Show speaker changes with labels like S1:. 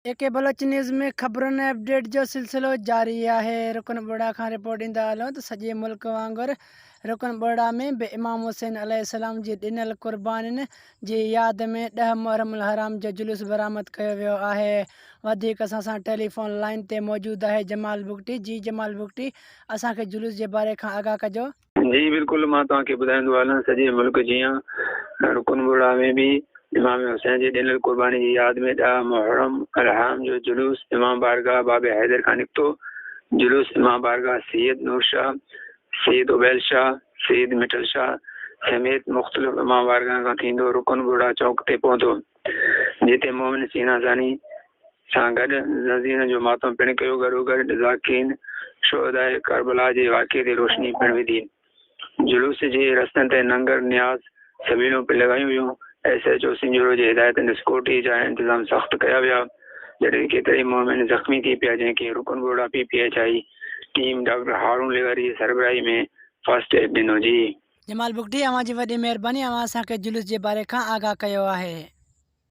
S1: اي ڪي Baloch news ۾ خبرن ۽ update جو سلسلو جاري آهي. رڪن ٻرڙا کان رپورٽ ڏيندا هلون ته سڄي ملڪ وانگر رڪن ٻرڙا ۾ به امام حسين عليه السلام جي ڏنل قربانين جي ياد ۾ ڏهه محرم الحرام جو جلوس برآمد ڪيو ويو آهي. وڌيڪ اسان سان ٽيليفون لائين تي موجود آهي جمال بگٽي جي جمال بگٽي اسان کي جلوس جي باري کان آگاهه ڪجو.
S2: جي بلڪل مان توهان کي ٻڌائيندو هلان سڄي ملڪ جيان رڪن ٻرڙا ۾ به امام حسين جي ڏنل قرباني جي ياد ۾ ڏهه محرم الحرام جو جلوس امام بارگاهه باب حيدر کان نڪتو جلوس امام بارگاهه سيد نور شاهه سيد عبيل شاهه سيد مٺل شاهه سميت مختلف امام بارگاهن کان ٿيندو رڪن ٻرڙا چوڪ تي پهتو جتي مومن سينا ثاني سان گڏ زنجيرن جو ماتم پڻ ڪيو گڏوگڏ ذاڪرين شهداء ڪربلا جي واقعي تي روشني پڻ وڌي. جلوس جي رستن تي ننگر نياز سبيلون پڻ لڳايون ويون. ايس ايڇ او سنجهورو جي هدايتن تي سڪيورٽي جا انتظام سخت ڪيا ويا جڏهن ڪيترائي مهمين زخمي ٿي پيا جنهن کي Rukn Burra P P H I team doctor Haroon لغاري جي سربراهي ۾ فرسٽ ايڊ ڏنو جي.
S1: جمال بگٽي اوهان جي وڏي مهرباني اوهان اسان کي جلوس جي باري کان آگاهه ڪيو آهي.